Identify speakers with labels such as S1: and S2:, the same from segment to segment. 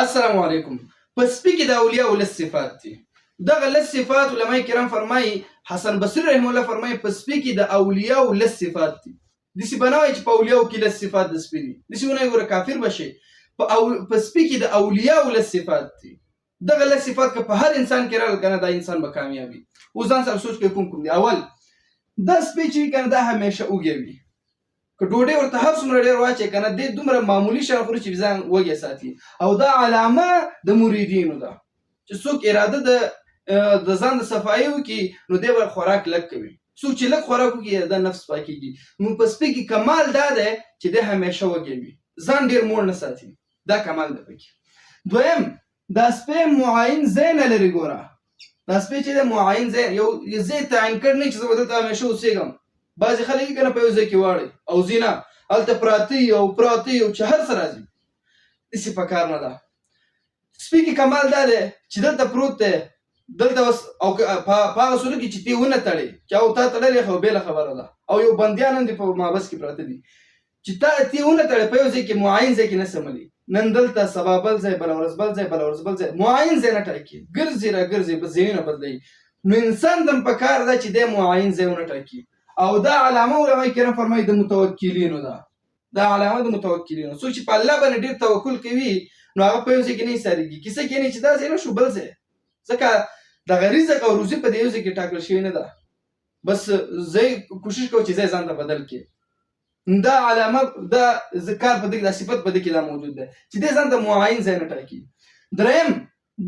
S1: السلام علیکم. په سپي کې د اولیاء لس صفات دي. دغه لس صفات علماء کرام فرمایي، حسن بصري رحمه الله فرمایي په سپي کې د اولیاء لس صفات دي. داسې به نه وایي چې په اولیاء کې لس صفات د سپي دي، داسې ونه ګوره کافر به شي. په سپي کې د اولیاء لس صفات دي. دغه لس صفات که په هر انسان کې راغل کنه، دا انسان به کامیاب وي. اوس ځان سره سوچ کوي کوم کوم دي. اول دا سپی چې کنه دا همیشه اوږی وي، که ډوډۍ ورته هر څومره ډېر واچوي کنه، دی دومره معمولي شیان خوري چې ځان وږی ساتي. او دا علامه د مریدینو ده چې څوک اراده د ځان د صفایي وکړي نو دی به خوراک لږ کوي. څوک چې لږ خوراک وکړي دا نفس پاکېږي. نو په سپي کې کمال دا دی چې دی همیشه وږی وي، ځان ډېر موړ نه ساتي، دا کمال دی پکې. دویم، دا سپی معین ځای نه لري. ګوره دا سپی چې دی معین ځای یو ځای تعین کړ نه چې زه به دلته همیشه اوسېږم. بعضې خلک یې که نه په یو ځای کې واړي او ځي نه هلته پراته وي او پراته وي او چې هر څه راځي، داسې په کار نه ده. سپي کې کمال دا دی چې دلته پروت دی، دلته اوس او په هغه صورت کې چې تی ونه تړې، چې او تا تړلې خو بېله خبره ده، او یو بندیان هم دي په محبس کې پراته دي، چې تا تی ونه تړې په یو ځای کې معین ځای کې نه سملي، نن دلته سبا بل ځای، بله ورځ بل ځای، بله ورځ بل ځای، معین ځای نه ټاکي، ګرځي را ګرځي، بس ځایونه بدلوي. نو انسان ته هم په کار ده چې دی معین ځای ونه ټاکي. او دا علامه علماء کرام فرمایي د متوکلینو ده، دا علامه د متوکلینو، څوک چې په الله باندې ډېر توکل کوي نو هغه په یو ځای کې نه ایسارېږي. کیسه کې نه چې دا ځای نه شو بل ځای، ځکه دغه رزق او روزي په دې یو ځای کې ټاکل شوې نه ده، بس ځای کوشش کوه چې ځای ځان ته بدل کړي. دا علامه دا کار په دې کې، دا صفت په دې کې دا موجود دی چې دې ځان ته معین ځای نه ټاکي. دریم،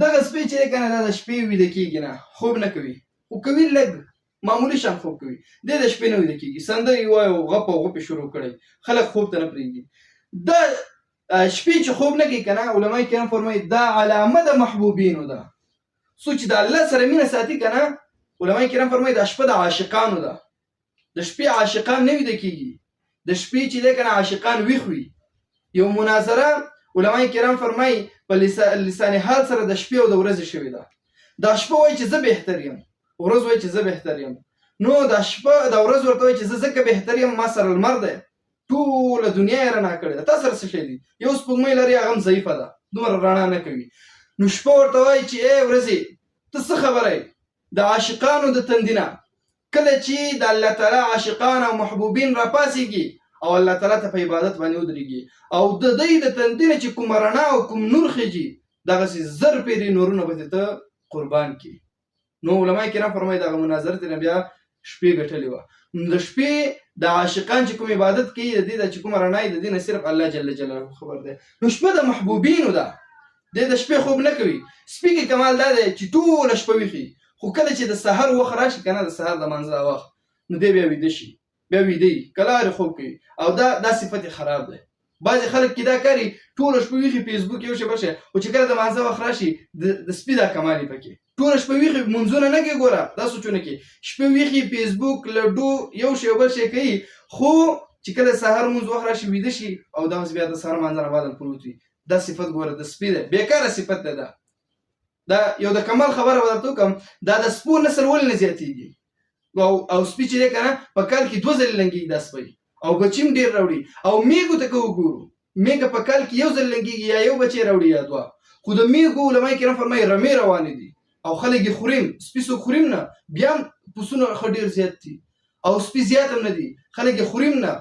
S1: دغه سپی چې دی که نه دا د شپې ویده کېږي نه، خوب نه کوي، خو کوي لږ معمولي شان خوب کوي. دی د شپې نه ویده کېږي، سندرې وایي او غپ او غوپې شروع کړي، خلک خوب ته نه پرېږدي. دا شپې چې خوب نه کوي که نه، علما کرام فرمایي دا علامه د محبوبینو ده، څوک چې د الله سره مینه ساتي که نه، علما کرام فرمایي دا شپه د عاشقانو ده. د شپې عاشقان نه ویده کېږي، د شپې چې دی که نه عاشقان ویښ وي. یو مناظره علما کرام فرمایي په لسان حال سره د شپې او د ورځې شوې ده. دا شپه وایي چې زه بهتر یم، ورځ وایي چې زه بهتر یم. نو دا شپه دا ورځ ورته وایي چې زه ځکه بهتر یم، ما سره لمر دی، ټوله دنیا یې رڼا کړې ده، تا سره څه شی دي؟ یو سپوږمۍ لري، هغه هم ضعیفه ده، دومره رڼا نه کوي. نو شپه ورته وایي چې ای ورځې ته څه خبره یې؟ د عاشقانو د تندي نه کله چې د الله تعالی عاشقان او محبوبین راپاڅېږي او الله تعالی ته په عبادت باندې ودرېږي او د دوی د تندي نه چې کومه رڼا او کوم نور خېږي، دغسې زر پېرې نورونه به ته قربان کړي. نو علما کرام فرمایي دغه مناظره ترې بیا شپې ګټلې وه. نو د شپې د عاشقان چې کوم عبادت کوي، د دې د چې کومه رڼا د دې نه صرف الله جل جلاله خبر دی. نو شپه د محبوبینو ده، دی د شپې خوب نه کوي. سپي کې کمال دا دی چې ټوله شپه ویښي، خو کله چې د سحر وخت راشي که نه، د سحر د مانځه وخت، نو دی بیا ویده شي، بیا ویده وي، کلارې خوب کوي. او دا صفت یې خراب دی. بعضې خلک کې دا کاري ټوله شپه ویښي، فیسبوک یو شی بل شی، خو چې کله د مانځه وخت راشي د سپي دا کمال یې پکې، ټوله شپه ویښي، لمونځونه نه کوي. ګوره دا سوچونه کوي، شپه ویښي، فیسبوک لډو یو شی بل شی کوي، خو چې کله سحر لمونځ وخت راشي ویده شي او دغسې بیا د سحر لمانځه نه بعد هم پروت وي. دا صفت ګوره د سپي دی، بېکاره صفت دی. دا یو د کمال خبره به درته وکړم، دا د سپو نسل ولې نه زیاتېږي؟ او سپي چې دی که نه په کال کې دوه ځلې لنګېږي دا سپی، او بچي هم ډېر راوړي. او میږو ته که وګورو، میږه په کال کې یو ځل لنګېږي، یا یو بچی راوړي یا دوه، خو د میږو علما کرام فرمایي رمې روانې دي او خلک یې خوري هم، سپي څوک خوري هم نه، بیا هم پسونه ښه ډېر زیات دي او سپي زیات هم نه دي، خلک یې خوري هم نه،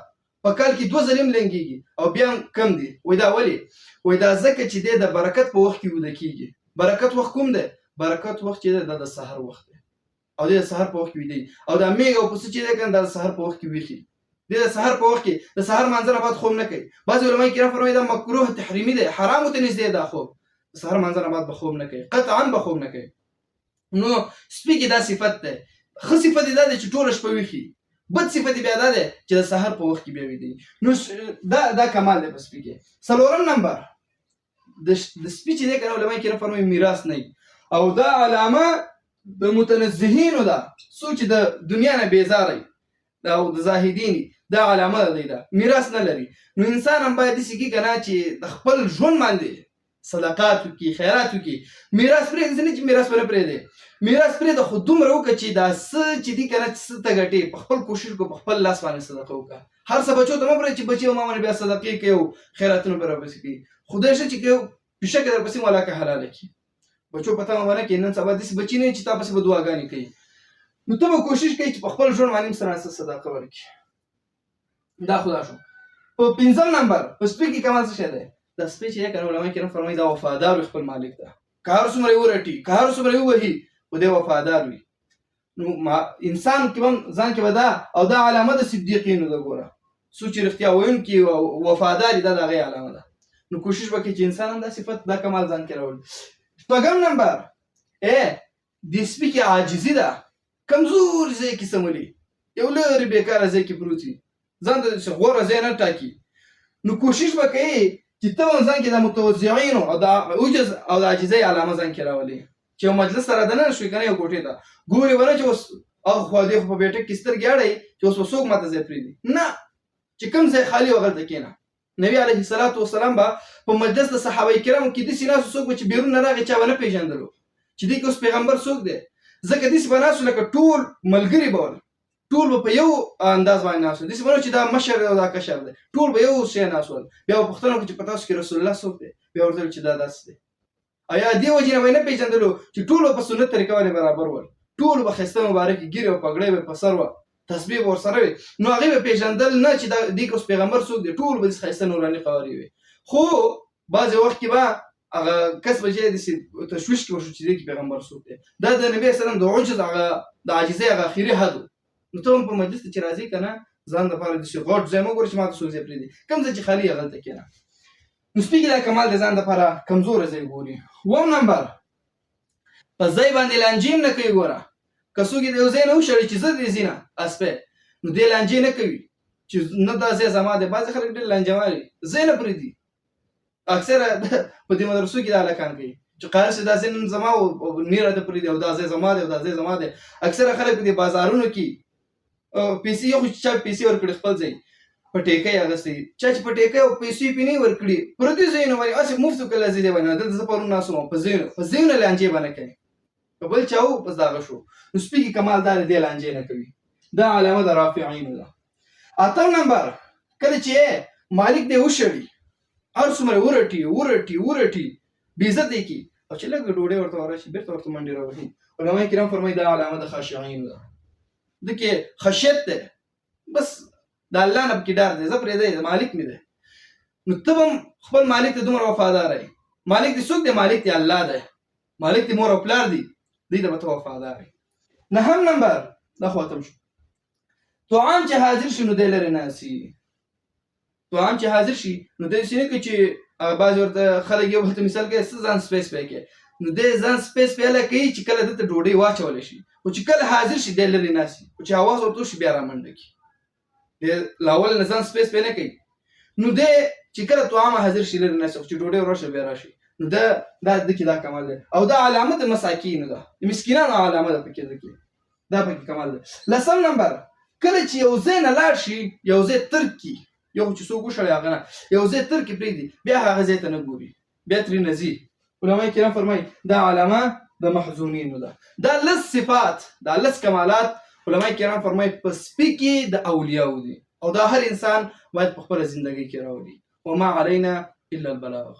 S1: په کال کې دوه ځلې هم لنګېږي او بیا هم کم دي. وایي دا ولې؟ وایي دا ځکه چې دی د برکت په وخت کې ویده کېږي. برکت وخت کوم دی؟ برکت وخت چې دی دا د سحر وخت دی، او دی د سحر په وخت کې ویده وي. او دا میږه او پسه چې دی که نه دا د سحر په وخت کې ویښي، دی د سحر په وخت کې د سحر مانځه نه بعد خوب نه کوي. بعضې علماء کرام فرمایي دا مکروه تحریمي دی، حرامو ته نږدې دا خوب، د سحر مانځه نه بعد به خوب نه کوي، قطعا به خوب نه کوي. نو سپي کې دا صفت دی. ښه صفت یې دا دی چې ټوله شپه ویښي، بد صفت یې بیا دا دی چې د سحر په وخت کې بیا ویده وي. نو دا کمال دی په سپي کې. څلورم نمبر د سپي چې دی که نه، علما کرام فرمایي میراث نه، او دا علامه د متنزهینو ده، څوک چې د دنیا نه بیزاره وي او د زاهدین، دا علامه ده، دی دا میراث نه لري. نو انسان هم باید داسې کړي که نه چې د خپل ژوند باندې صدقات وکړي، خیرات وکړي، میراث پرېږدي نه چې میراث به نه پرېږدي، میراث پرېږده، خو دومره وکړه چې دا څه چې دي که نه چې څه ته ګټې، په خپل کوشش کو، په خپل لاس باندې صدقه وکړه. هر څه بچو ته مه پرېږده چې بچي او ما باندې بیا صدقې کوي او خیراتونه به راپسې کوي. خدای ښه چې کوي. پیشکه در پسې ولاکه حلاله کی، بچو په تمه ونه کې. نن سبا داسې بچي نه چې تا پسې به دعاګانې کوي. نو ته به کوشش کوي چې په خپل ژوند باندې سره صداقه ورکړي. دا خدا شو. په پنځم نمبر په سپي کې کمال څه شی دی؟ دا سپی چې کنه، علما کرام فرمایي دا وفادار وي خپل مالک ته، که هر څومره یې ورټي، که هر څومره یې ووهي، خو دی وفادار وي. نو ما انسان کې هم ځان کې به دا او دا علامه د صدیقینو ده. ګوره، څوک چې رښتیا ویونکي او وفادار، دا د هغې علامه ده. نو کوشش وکړي چې انسان هم دا صفت، دا کمال ځان کې راوړي. شپږم نمبر، د سپي کې عاجزي ده. کمزور ځای کې سمولي، یو لرې بېکاره ځای کې پروت وي، ځان ته داسې غوره ځای نه ټاکي. نو کوشش به کوي چې ته هم ځان کې د متوضعینو او د عجز او د عاجزۍ علامه ځان کې راولي، چې یو مجلس سره دننه شوې که نه، یو کوټې ته ګوري به نه چې اوس هغه خوا دې خو په بیټک کې سترګې اړوي چې اوس به څوک ماته ځای پرېږدي. نه، چې کوم ځای خالي و هغلته کښېنه. نبی علیه الصلاة والسلام به په مجلس د صحابه کرامو کې داسې ناست، څوک به چې بیرون نه راغی، چا به نه پېژندلو چې دې کې اوس پیغمبر څوک دی، ځکه داسې به ناست لکه ټول ملګري به ول، ټول به په یو انداز باندې ناست، داسې به نه چې دا مشر دی او دا کشر دی، ټول به یو شی ناست ول. بیا به پوښتنه وکړي چې په تاسو کې رسول الله څوک دی؟ بیا ورته چې دا داسې دی. ایا دې وجې نه به نه پېژندلو چې ټول په سنت طریقه باندې برابر ول، ټول به ښایسته مبارکې ږیرې او پګړۍ به په سر وه، تسبیح به ورسره وي، نو هغې به پېژندل نه چې دا دې کې اوس پیغمبر څوک دی. ټول به داسې ښایسته نوراني قوارې وي، خو بعضې وخت کې به هغه کس به چې داسې تشویش کې وشو چې دې کې پیغمبر څوک دی. دا د نبي علیه السلام د عجز، هغه د عاجزۍ هغه اخري حد و. نو ته هم په مجلس ته چې راځې که نه، ځان دپاره داسې غټ ځای مه ګوره چې ماته څوک ځای پرېږدي، کوم ځای چې خالي هغلته کښېنه. نو سپي کې دا کمال د ځان دپاره کمزوری ځای ګوري. اووم نمبر، په ځای باندې لانجې هم نه کوي. ګوره، که څوک یې د یو ځای نه وشړي چې زه دې ځي نه اسپی، نو دی لانجې نه کوي چې نه دا ځای زما دی. بعضې خلک ډېر لانجه واري، ځای نه پرېږدي. اکثره په دې مدرسو کې دا هلکان کوي چې قاري صاحب دا ځای نن زما او نه راته پرېږدي، او دا ځای زما دی، او دا ځای زما دی. اکثره خلک په دې بازارونو کې پیسې، یو خو چې چا پیسې ورکړي خپل ځای په ټیکۍ اخیستي، چا چې په ټیکۍ او پیسې پې نه ورکړي، پردي ځایونه باندې هسې مفت کله ځای باندې دلته زه پرون ناست وم. په ځایونو لانجې به نه کوي، که بل چا و بس دغه شو. نو سپي کې کمال دا دی، لانجې نه کوي، دا علامه د رافعینو ده. اتم نمبر، کله چې مالک دی وشړي، هر څومره ورټي ورټي ورټي، بې عزته یې کړي، او چې لږ ډوډۍ ورته ورشي بیرته ورته منډې راوهي، علما کرام فرمایي دا علامه د خاشعینو ده. دکې خشیت دی، بس د الله نه پکې ډار دی، زه پرې دی، مالک مې دی. نو ته به خپل مالک ته دومره وفادار یې. مالک دې څوک دی؟ مالک دې الله دی، مالک دې مور او پلار دی، دوی ته به ته وفادار یې. نهم نمبر، دا خو ختم شو. طعام چې حاضر شي نو دی لرې ناسي. طعام چې حاضر شي نو دی نه کوي چې هغه بعضې ورته خلک یو بل ته مثال کوي، څه ځان سپی سپی کوي. نو دی ځان سپی سپی هله کوي چې کله ده ته ډوډۍ واچولی شي، خو چې کله حاضر شي دی لرې ناسي، خو چې اواز ورته وشي بیا رامنډه کړي. دی له اول نه ځان سپی سپی نه کوي. نو دی چې کله طعام حاضر شي لرې ناسي، خو چې ډوډۍ ورشه بیا راشي. نو دا دکې دا کمال دی، او دا علامه د مساکینو ده، د مسکینانو علامه ده پکې، دکې دا پکې کمال دی. لسم نمبر، کله چې یو ځای نه لاړ شي، یو ځای ترک کړي، یو چې څوک وشړي هغه نه، یو ځای ترک پرېږدي، بیا هغه ځای ته نه ګوري، بیا ترې نه ځي. علماء کرام فرمایي دا علامه د محزونینو ده. دا لس صفات، دا لس کمالات علماء کرام فرمایي په سپي کې د اولیاو دي، او دا هر انسان باید په خپله زندګۍ کې راولي. وما علينا الا البلاغ.